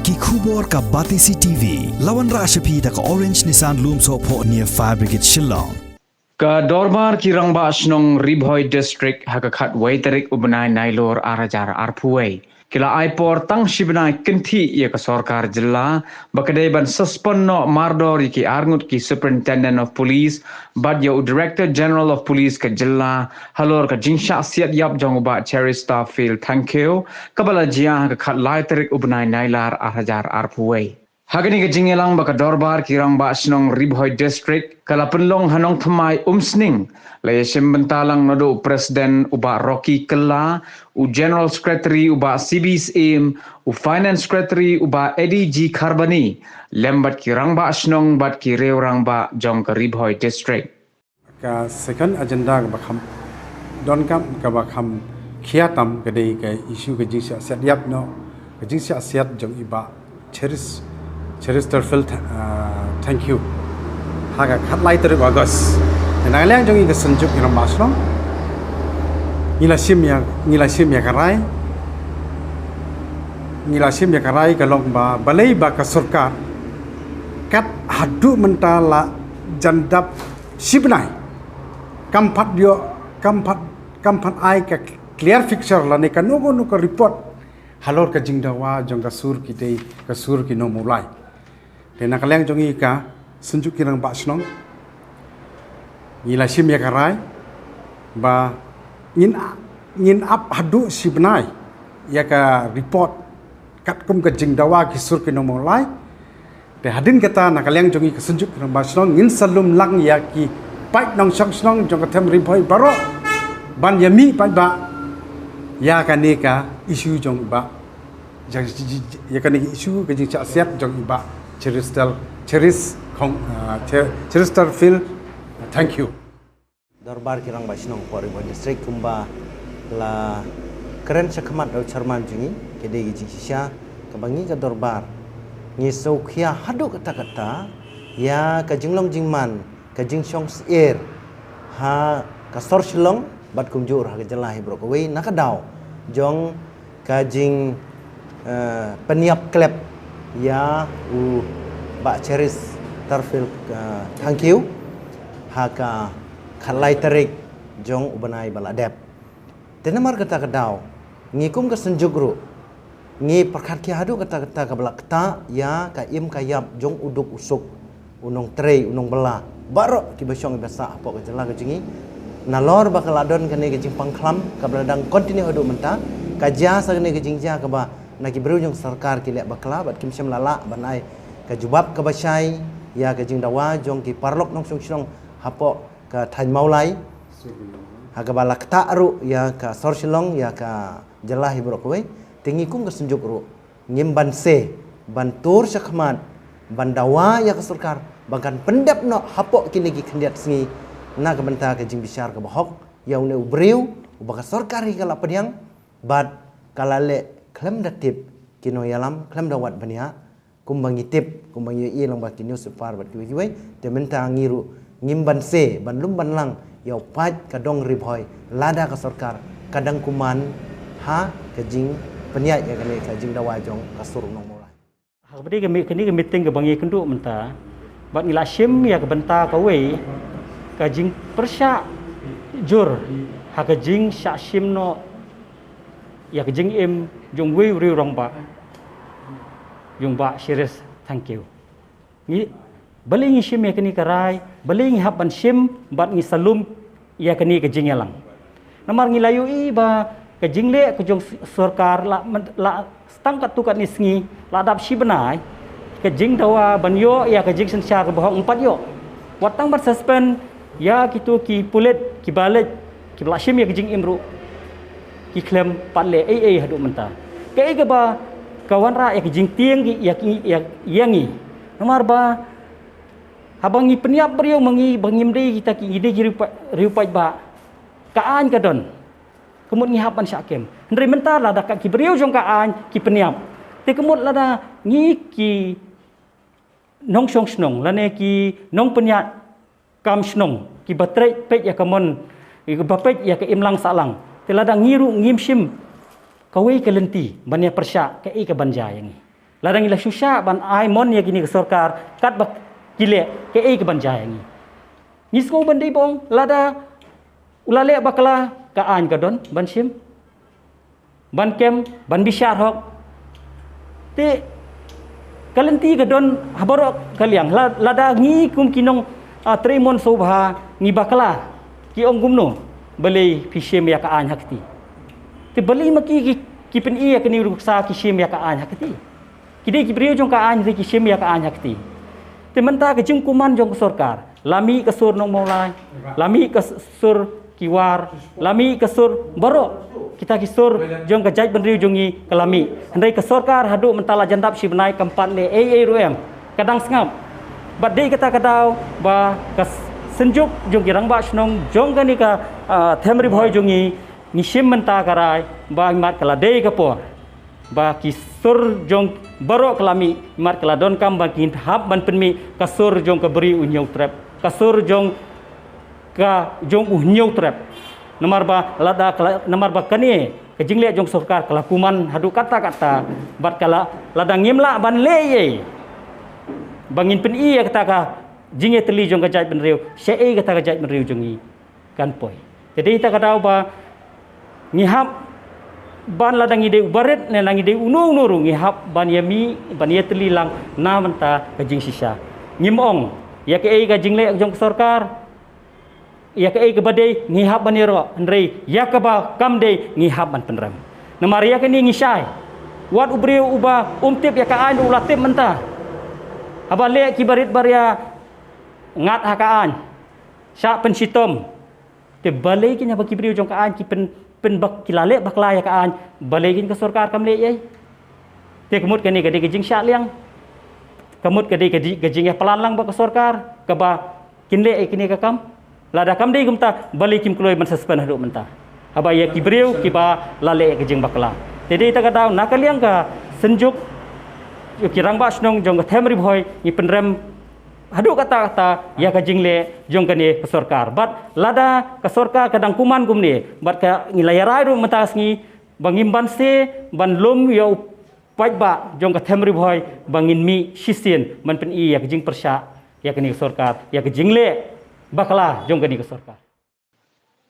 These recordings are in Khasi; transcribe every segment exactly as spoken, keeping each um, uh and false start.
Ki khubor ka Batesi T V. La wanrah sha phi da ka Orange Nissan Lumsohphoh near Fire Brigade Shillong. Ka Dorbar ki Rangbah Shnong Ri Bhoi District ha ka khatwei tarik u bnai Nailur ar hajar arphew wei ki la ai por tang shi bnai kynthih ïa ka sorkar jylla ba ka dei ban suspend noh mardor ïa ki arngut ki Superintendent of Police bad ïa u Director General of Police ka jylla halor ka jingshah siat ïap jong u Bah Cheristerfield Thangkhiew kaba la jia ha ka khatlai tarik u bnai Nailar ar hajar arphew wei. Ha kane ka jingïalang ba ka Dorbar ki Rangbah Shnong Ri Bhoi District ka la pynlong ha Nongthymmai Umsning, la ïashim bynta lang naduh u President u Bah Rocky Kylla, u General Secretary u Bah C B Syiem, u Finance Secretary u Bah Eddie G Kharbani, lem bad ki rangbah shnong bad ki riew rangbah jong ka Ri Bhoi District. Ka second agenda kaba kham donkam, kaba kham khia tam ka dei ka issue ka jingshah siat ïap noh, ka jingshah siat jong i Bah Cheris, Cheristerfield, ah, Thangkhiew. Ha ka khatlai tarik August. Te na ka liang jong ngi ka Synjuk ki Rangbah Shnong, ngi la shim ïa, ngi la shim ïa ka rai, ngi la shim ïa ka rai ka long ba balei ba ka sorkar kat haduh mynta la jan dap shi bnai kam pat ïoh, kam pat, kam pat ai ka clear picture lane kano kano ka report halor ka jingdawa jong ka sur ki dei, ka sur ki nongmulai. Te na ka liang jong ngi ka Synjuk ki Rangbah Shnong, ngi la shim ïa ka rai ba ngin, ngin ap haduh shi bnai ïa ka report katkum ka jingdawa ki sur ki nongmulai. Te hadien kata na ka liang jong ngi ka Synjuk ki Rangbah Shnong ngin sa lum lang ïa ki paid nongshong shnong jong ka them Ri Bhoi baroh ban ïamih paidbah ïa kane ka issue jong i Bah, ïa, ïa kane ka issue ka jingshah siat jong i Bah Cherister, Cheris Khong, ah, Che-, Cheristerfield Thangkhiew. Dorbar ki Rangbah Shnong hapoh Ri Bhoi District kumba la kren shakhmat da u Chairman jong ngi, ka dei ka jingshisha kaba ngi ka Dorbar ngi sngewkhia haduh katta katta ïa ka jinglong jingman, ka jingshong syier ha ka sor Shillong bad kumjuh ha ka jylla hi baroh kawei na ka daw jong ka jing, eh, pynïap klep ïa u Bah Cheristerfield, eh, Thangkhiew ha ka khatlai tarik jong u bnai ba la dep. Te namar kata ka daw ngi kum ka Synjuk ruh ngi pyrkhat khia haduh katta katta kaba la ktah ïa ka im ka ïap jong u duk u suk, u nongtrei, u nongbylla baroh kiba shong kiba sah hapoh ka jylla ka jong ngi. Nalor ba ka la don kane ka jingpang khlam kaba la dang continue haduh mynta, ka jia sa kane ka jingjia kaba na ki briew jong sorkar ki leh bakla bad kim shym la lah ban ai ka jubab kaba shai ïa ka jingdawa jong ki paralok nongshong shnong hapoh ka thaiñ Mawlai, ha kaba la ktah ruh ïa ka sor Shillong, ïa ka jylla hi baroh kawei. Te ngi kum ka Synjuk ruh ngim banse ban tur shakhmat ban dawa ïa ka sorkar ba kan pyndep noh hapoh kine ki khyndiat sngi na ka bynta ka jingbishar kaba hok ïa une u briew uba ka sorkar hi ka la pdiang bad ka la leh khlem da tip ki nongïalam, khlem da wad bniah, kumba ngi tip, kumba ngi ïohi lyngba ki newspaper bad kiwei kiwei. Te mynta ngi ruh ngim banse ban lum ban lang ïa u paid ka dong Ri Bhoi lada ka sorkar ka dang kumne ha ka jingpynïaid ïa kane ka jingdawa jong ka sur u nongmulai. Ha kaba dei ka mi-, kane ka meeting kaba ngi kynduh mynta bad ngi la shim ïa ka bynta kawei ka jingpyrshah jur ha ka jingshah shim noh ïa ka jingim jong uwei u riew rangbah, jong Bah Cheristerfield Thangkhiew. Ngi, balei ngi shim ïa kane ka rai, balei ngi hap ban shim bad ngi sa lum ïa kane ka jingïalang. Namar ngi la ïohi ba ka jingleh ka jong s-, sorkar la men-, la tang katto katne sngi, la dap shi bnai ka jingdawa ban ïoh ïa ka jingsynshar kaba hok ym pat ïoh. Wat tang ban suspend ïa kito ki pulit kiba leit, kiba la shim ïa ka jingim ruh ki khlem pat leh ei ei haduh mynta. Kaei kaba ka wanrah ïa ka jingtieng ki ïa ki, ïa, ïa ngi. Namar ba haba ngi pynïap briew ma ngi ba ngim dei kita ki, ngi dei ki riew pa-, riew paidbah, ka aiñ ka don. Ka mut ngi hap ban shah kem. Hynrei mynta lada ka ki briew jong ka aiñ ki pynïap, te ka mut lada ngi ki nongshong shnong lane ki nongpynïaid kam shnong kiba trei peit ïa ka mon, kiba peit ïa ka imlang sahlang, te lada ngi ruh ngim shim kawei ka lynti ban ïa pyrshah, kaei kaban jia ïa ngi. Lada ngi la shu shah ban ai mon ïa kine ka sorkar katba ki leh, kaei kaban jia ïa ngi? Ngi sngew ban dei ba ong lada u la leh bakla, ka aiñ ka don ban shim, ban kem, ban bishar hok. Te ka lynti ka don ha baroh ka liang. La-, lada ngi kum ki nong, ah, trei mon sngewbha ngi bakla, ki ong kumno, balei phi shim ïa ka aiñ ha kti? Te balei ma ki, ki, ki pyni ïa kane ka nuksa ki shim ïa ka aiñ ha kti? Ki dei ki briew jong ka aiñ, te ki shim ïa ka aiñ ha kti. Te mynta ka jingkuman jong ka sorkar, la mih ka sur Nongmawlai, la mih ka sur Kiwar, la mih ka sur baroh, kita ki sur jong ka jaitbynriew jong ngi ka la mih. Hynrei ka sorkar haduh mynta la jan dap shi bnai kam pat leh ei ei ruh em. Ka dang sngap. Bad dei kata ka daw ba ka s-, synjuk jong ki rangbah shnong jong kane ka, ah, them Ri Bhoi jong ngi, ngi shim mynta ka rai ba imat ka la dei ka por ba ki sur jong baroh ka la mih, imat ka la donkam ba kin hap ban pynmih ka sur jong ka Bri U Hynñiewtrep, ka sur jong ka jong U Hynñiewtrep. Namar ba lada ka la, namar ba kane ka jingleh jong sorkar ka la kuman haduh katta katta, bad ka la, lada ngim lah ban leh ei ei ba ngin pyni ïa kata ka jingïatylli jong ka jaitbynriew, shaei kata ka jaitbynriew jong ngi kan poi. Te dei kata ka daw ba ngi hap ban, lada ngi dei u barit ne la ngi dei uno uno ruh, ngi hap ban ïa mih, ban ïatylli lang na bynta ka jingshisha. Ngim ong ïa kaei ka jingleh jong ka sorkar, ïa kaei kaba dei ngi hap ban ïaroh, hynrei ïa kaba kam dei ngi hap ban pynrem. Namar ïa kane ngi shai. Wat u briew uba um tip ïa ka aiñ ruh u la tip mynta. Haba leh ki barit baria ngat ha ka aiñ, shah pynshitom. Te balei kin, haba ki briew jong ka aiñ ki pyn, pynbak, ki la leh bakla ïa ka aiñ, balei kin ka sorkar kam leh ei ei? Te ka mut kane ka dei ka jingshah liang. Ka mut ka dei ka di-, ka jingïaplan lang bad ka sorkar kaba kin leh ïa kine ka kam. Lada kam dei kumta, balei kim kloi ban suspend haduh mynta? Haba ïa ki briew kiba la leh ïa ka jingbakla. Te dei kata ka daw na ka liang ka synjuk ki rangbah shnong jong ka them Ri Bhoi ngi pynrem haduh katta katta ïa ka jingleh jong kane ka sorkar. Bad lada ka sorkar ka dang kuman kumne, bad ka ngi la ïarai ruh mynta ka sngi ba ngim banse ban lum ïa u paidbah jong ka them Ri Bhoi ba ngin mih shisien ban pyni ïa ka jingpyrshah ïa kane ka sorkar, ïa ka jingleh bakla jong kane ka sorkar.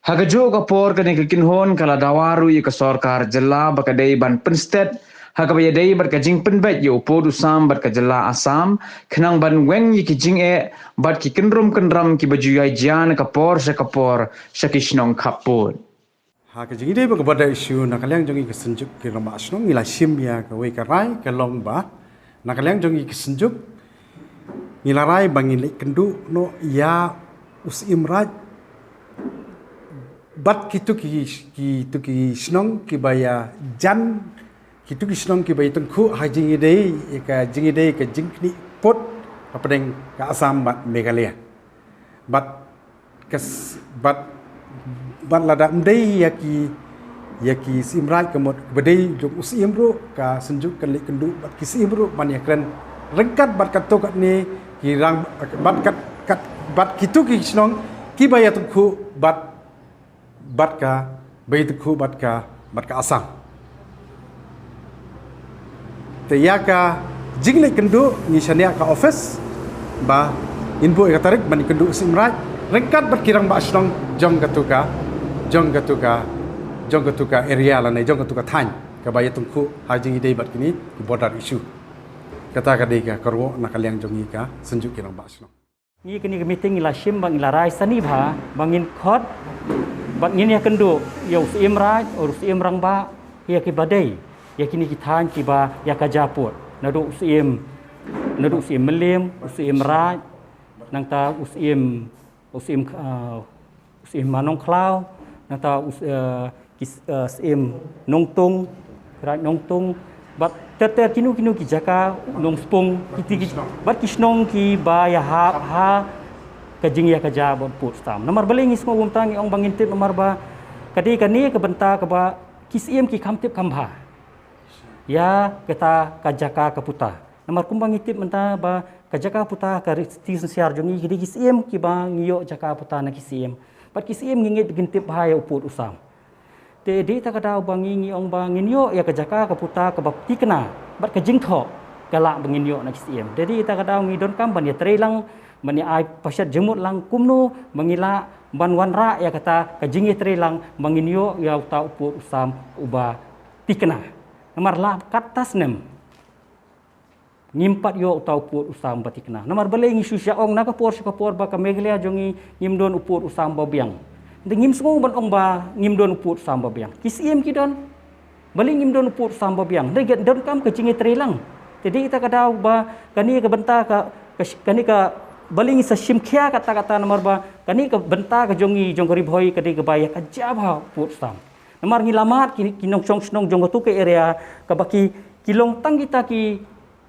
Ha kajuh ka por kane ka kynhun ka la dawa ruh ïa ka sorkar jylla ba ka dei ban pynstet ha kaba ïadei bad ka jingpynbeit ïa u pud u sam bad ka jylla Assam, khnang ban weng ïa ki jingeh bad ki kynrum kynram kiba ju ïai jia na ka por sha ka por sha ki shnong khappud. Ha ka jingïadei bad ka border issue, na ka liang jong ngi ka synjuk ki rangbah shnong ngi la shim ïa kawei ka rai, ka long ba na ka liang jong ngi ka synjuk ngi la rai ba ngin leit kynduh noh ïa u Syiem Raij bad kitu ki, kitu ki shnong kiba ïajan, kitu ki shnong kiba ïatyngkhuh ha jingïadei, ïa ka jingïadei ka jingknieh pud hapdeng ka Assam bad Meghalaya. Bad ka s-, bad, bad lada ym dei ïa ki, ïa ki Syiem Raij ka mut ba dei jong u Syiem ruh, ka synjuk kan leit kynduh bad ki Syiem ruh ban ïakren ryngkat bad katto katne ki rang, bad kat, kat, bad kitu ki shnong kiba ïatyngkhuh bad, bad ka, ba ïatyngkhuh bad ka, bad ka Assam. Te ïa ka jingleit kynduh ngi shaniah ka office ba ngin buh ïa ka tarik ban kynduh u Syiem Raij ryngkat bad ki rangbah shnong jong katu ka, jong katu ka, jong katu ka area lane jong katu ka thaiñ kaba ïatyngkhuh ha jingïadei bad kine ki border issue. Kata ka dei ka kyrwoh na ka liang jong ngi ka synjuk ki rangbah shnong. Ngi kane ka meeting ngi la shim bad ngi la rai sani bha ba ngin khot bad ngin ïakynduh ïa u Syiem Raij, u Syiem Rangbah, ïa kiba dei ïa kine ki thaiñ kiba ïa ka japud, naduh u Syiem, naduh u Syiem Mylliem, u Syiem Raij, nangta u Syiem, u Syiem, ah, u Syiem Manongkhlaw, nangta u, eh, ki s-, eh, Syiem Nongtung, Raij Nongtung, bad ter ter kino kino ki jaka, Nongspung, ki ti ki, bad ki shnong kiba ïahap ha ka jingïakajia bad pud sam. Namar balei ngi sngew kumta, ngi ong ba ngin tip namar ba ka dei kane ka bynta kaba ki Syiem ki kham tip kham bha ïa kata ka jaka ka puta. Namar kumba ngi tip mynta ba ka jaka puta ka ri-, ti synshar jong ngi ki dei ki Syiem kiba ngi ïoh jaka puta na ki Syiem. Bad ki Syiem ngi ngeit ba kin tip bha ïa u pud u sam. Te dei ta ka daw ba ngi, ngi ong ba ngin ïoh ïa ka jaka ka puta kaba tikna bad ka jingthoh. ka lah ba ngin ïoh na ki siem. Te dei ita ka daw ngi donkam ban ïatreilang, ban ïa ai pashat jingmut lang kumno ba ngi lah ban wanrah ïa kata ka jingïatreilang ba ngin ïoh ïa uta u pud u sam uba thikna. Namar la katta snem ngim pat ïoh uta u pud u sam ba thikna. Namar balei ngi shu shah ong na ka por sha ka por ba ka Meghalaya jong ngi ngim don u pud u sam ba biang. Te ngim sngew ban ong ba ngim don u pud u sam ba biang. Ki siem ki don. Balei ngim don u pud u sam ba biang? Dei donkam ka jingïatreilang. Te dei ita ka daw ba kane ka bynta ka, ka sh-, kane ka, balei ngi sa shim khia kata kata namar ba kane ka bynta ka jong ngi jong ka Ri Bhoi ka dei kaba ïa ka jia bha u pud u sam. Namar ngi la mad ki, ki nongshong shnong jong katu ka area kaba ki, ki long tang kita ki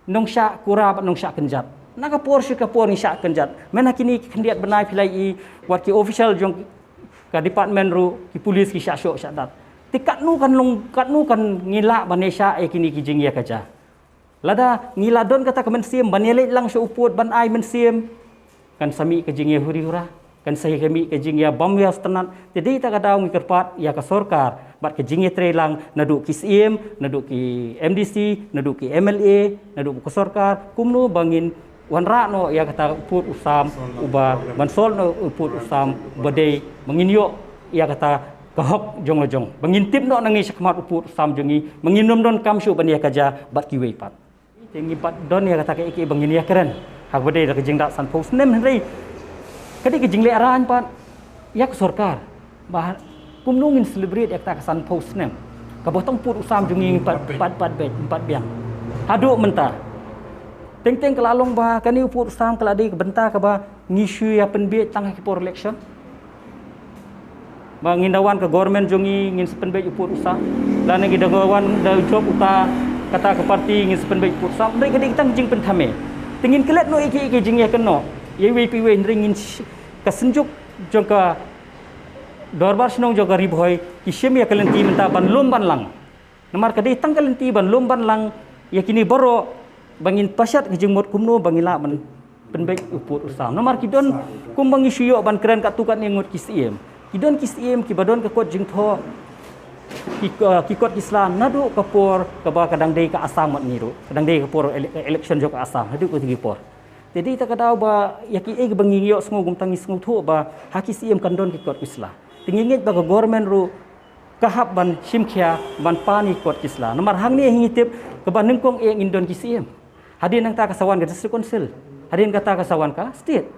nongshah kura bad nongshah kynjat. Na ka por sha ka por ngi shah kynjat. Mynta kine ki khyndiat bnai phi la ïohi wat ki official jong ka department ruh ki police ki shah shoh shah dat. Te katno kan long, katno kan ngi lah ban ïa shah ïa kine ki jingïakajia. Lada ngi la don kata ka mynsiem ban ïaleit lang sha u pud ban ai mynsiem, kan sa mih ka jingïahuri hura, kan sa mih ka jingïabam ïa sngewtynnat. Te dei ita ka daw ngi kyrpad ïa ka sorkar bad ka jingïatreilang naduh ki siem, naduh ki M D C, naduh ki M L A, naduh ka sorkar, kumno ba ngin wanrah noh ïa kata u pud u sam uba ban solve noh u pud u sam uba dei ba ngin ïoh ïa kata ka hok jong la jong. Ba ngin tip noh nangne shakhmat u pud u sam jong ngi, ba ngin ym donkam shuh ban ïakajia bad kiwei pat. Te ngi pat don ïa kata kaei kaei ba ngin ïakren ha kaba dei da ka jingdah sanphew snem hynrei ka dei ka jingleh rain pat ïa ka sorkar ba kumno ngin celebrate ïa kata ka sanphew snem kaba tang pud u sam jong ngi pat, pat, pat, pat, pat biang. Haduh mynta teng teng ka la long ba kane u pud u sam ka la dei ka bynta kaba ngi shu ïa pynbieit tang ha ki por election. Ba ngin da wan ka government jong ngi ngin sa pynbeit u pud u sam. Lane ngi da wan da jop uta kata ka party ngin sa pynbeit u pud u sam. Hynrei ka dei tang jingpynthame. Te ngin klet noh ïa ki, ïa ki jingïakynnoh ïa iwei pa iwei hynrei ngin sh-, ka synjuk jong ka dorbar shnong jong ka Ri Bhoi ki shim ïa ka lynti mynta ban lum ban lang. Namar ka dei tang ka lynti ban lum ban lang ïa kine baroh ba ngin pashat ka jingmut kumno ba ngin lah ban pynbeit u pud u sam. Namar ki don kumba ngi shu ïoh ban kren katto katne ngut ki siem. Ki don ki siem kiba don ka kot jingthoh ki, uh, ki kot ki sla naduh ka por kaba ka dang dei ka Assam wat ngi ruh. Ka dang dei ka por ele-, election jong ka Assam haduh kata ki por. Te dei ita ka daw ba ïa kiei kiba ngi ïohsngew kumta ngi sngewthuh ba ha ki siem kan don ki kot ki sla. Te ngi ngeit ba ka government ruh ka hap ban shim khia ban pan ïa ki kot ki sla. Namar hangne hi ngi tip kaba nyngkong eh ngin don ki siem. Hadien nangta ka sa wan ka district council. Hadien kata ka sa wan ka state.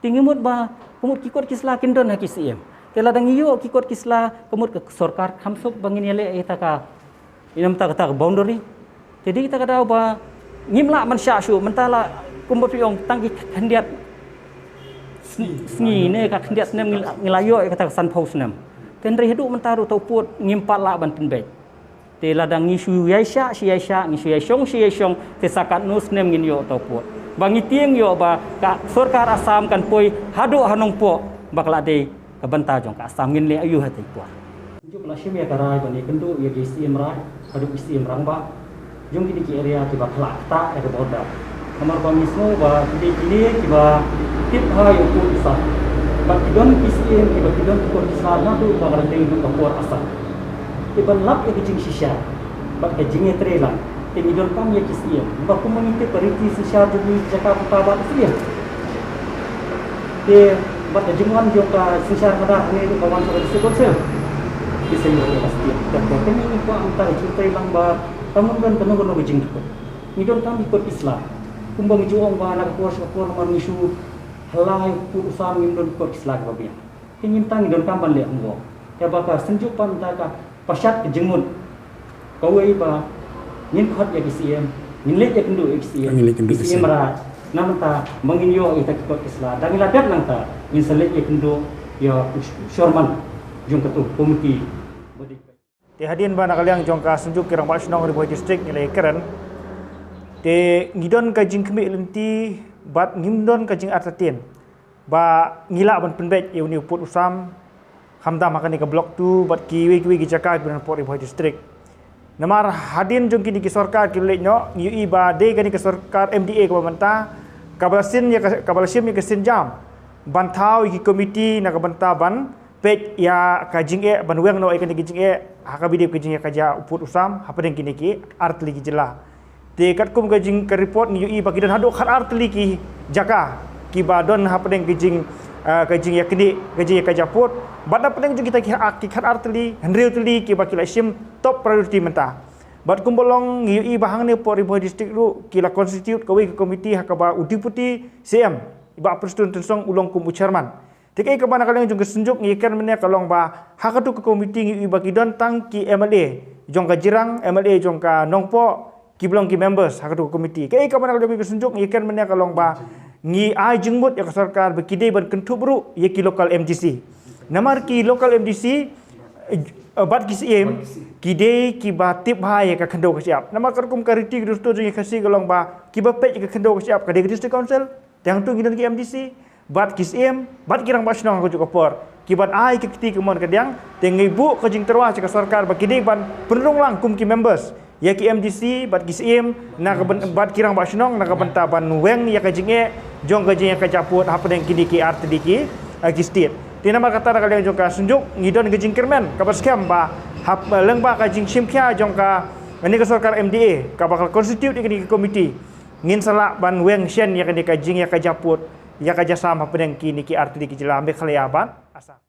Te ngi mut ba ka mut ki kot ki sla kin don ha ki siem. Te lada ngi ïoh ki kot ki sla ka mut ka sorkar kham suk ba ngin ïaleh ïa kata ka, ïa namta kata ka boundary. Te dei kata ka daw ba ngim lah ban shah shuh mynta la kumba phi ong tang ki khyndiat sn-, sngi ne ka khyndiat snem ngi la, ngi la ïoh ïa kata ka sanphew snem. Te hynrei haduh mynta ruh uta u pud ngim pat lah ban pynbeit. Te lada ngi shu ïai shah, shu ïai shah, ngi shu ïai shong, shu ïai shong, te sa katno snem ngin ïoh uta u pud. Ba ngi tieng ïoh ba ka sorkar Assam kan poi haduh ha Nongpoh ba ka la dei ka bynta jong ka Assam ngin leh aïu ha kata ka por. Jong ka la shim ïa ka rai ban ïakynduh ïa ki siem rai haduh ki siem rangbah jong kine ki area kiba khlak ktah ïa ka border. Namar ba ngi sngew ba kine kine kiba tip bha ïa u pud u sam bad ki don ki siem kiba ki don ki por ki sla naduh ba ka la dei naduh ka por Assam. Te ban lap ïa ka jingshisha bad ka jingïatreilang te ngi donkam ïa ki siem. Ba kumba ngi tip ka riti synshar jong ngi jaka puta bad siem. Te bad ka jingwan jong ka synshar khadar hangne ruh ka wan sha ka district council. Ki seng ruh ka siem. Te ka kane ngi kwah mynta ka jingtreilang ba ka mut don kano kano ka jingdukut. Ngi donkam ki kot ki sla. Kumba ngi ju ong ba na ka por sha ka por namar ngi shu halai pud u sam ngim don ki kot ki sla kiba biang. Te ngim tang ngi donkam ban leh homework. Te ba ka synjuk pan da ka pashat ka jingmut. Kawei ba ngin khot ïa ki siem, ngin leit ïakynduh ïa ki siem. Ngin leit ïakynduh ïa ki siem. Ki siem ra, na mynta ba ngin ïoh ïa kita ki kot ki sla. Da ngi la dep nangta ngin sa leit ïakynduh ïa u sh-, chairman jong katu komiti. Te hadien ba na ka liang jong ka Synjuk ki Rangbah Shnong Ri Bhoi District ngi la ïakren. Te ngi don ka jingkhmih lynti bad ngim don ka jingartatien ba ngi lah ban pynbeit ïa une u pud u sam khamtam ha kane ka block two bad kiwei kiwei ki jaka kiba don hapoh Ri Bhoi District. Namar hadien jong kine ki sorkar ki la leit noh ngi ïohi ba dei kane ka sorkar M D A kaba mynta kaba la shim ïa ka, kaba la shim ïa ka sienjam ban thaw ïa ki komiti na ka bynta ban peit ïa ka jingeh ban weng noh ïa kane ka jingeh ha kaba ïadei ka jingeh ka jia u pud u sam hapdeng kine ki artylli ki jylla. Te katkum ka jing ka report ngi ïohi ba ki don haduh khat ar tylli ki jaka kiba don hapdeng ka jing, ah, ka jingïaknieh, ka jingïakajia pud. Bad hapdeng jong kita ki, ah, ki khat ar tylli, hynriew tylli kiba ki la shim top priority mynta. Bad kumba long ngi ïohi ba hangne hapoh Ri Bhoi District ruh ki la constitute kawei ka committee ha kaba u Deputy C M i Bah Prestone Tynsong u long kum u chairman. Te kaei kaba na ka liang jong ka Synjuk ngi kren mynne ka long ba ha katu ka committee ngi ïohi ba ki don tang ki M L A jong ka Jirang, M L A jong ka Nongpoh, ki ba long ki members ha katu ka committee. Kaei kaba na ka liang jong ka Synjuk ngi kren mynne ka long ba ngi ai jingmut ïa ka sorkar ba ki dei ban kynthup ruh ïa ki local M D C. Namar ki local M D C, eh, bad ki C M, ki dei kiba tip bha ïa ka khyndew ka shyiap. Namar katkum ka riti ka dustur jong ngi Khasi ka long ba kiba peit ïa ka khyndew ka shyiap ka dei ka District Council. Te hangtu ngi don ki M D C, bad ki C M, bad ki rangbah shnong ha kajuh ka por, ki ban ai ka kti kamon kadiang. Te ngi buh ka jingtyrwa sha ka sorkar ba ki dei ban pynrung lang kum ki members ïa ki M D C bad ki C M, na ka byn-, bad ki rangbah shnong, na ka bynta ban weng ïa ka jingeh jong ka jingïakajia pud hapdeng kine ki ar tylli ki, eh, ki state. Te namar kata na ka liang jong ka Synjuk ngi don ka jingkyrmen kaba skhem ba hap, eh, lyngba ka jingshim khia jong kane ka sorkar M D A kaba ka constitute ïa kane ka committee, ngin sa lah ban weng shen ïa kane ka jingïakajia pud, ïakajia sam hapdeng kine ki ar tylli ki jylla Meghalaya bad Assam.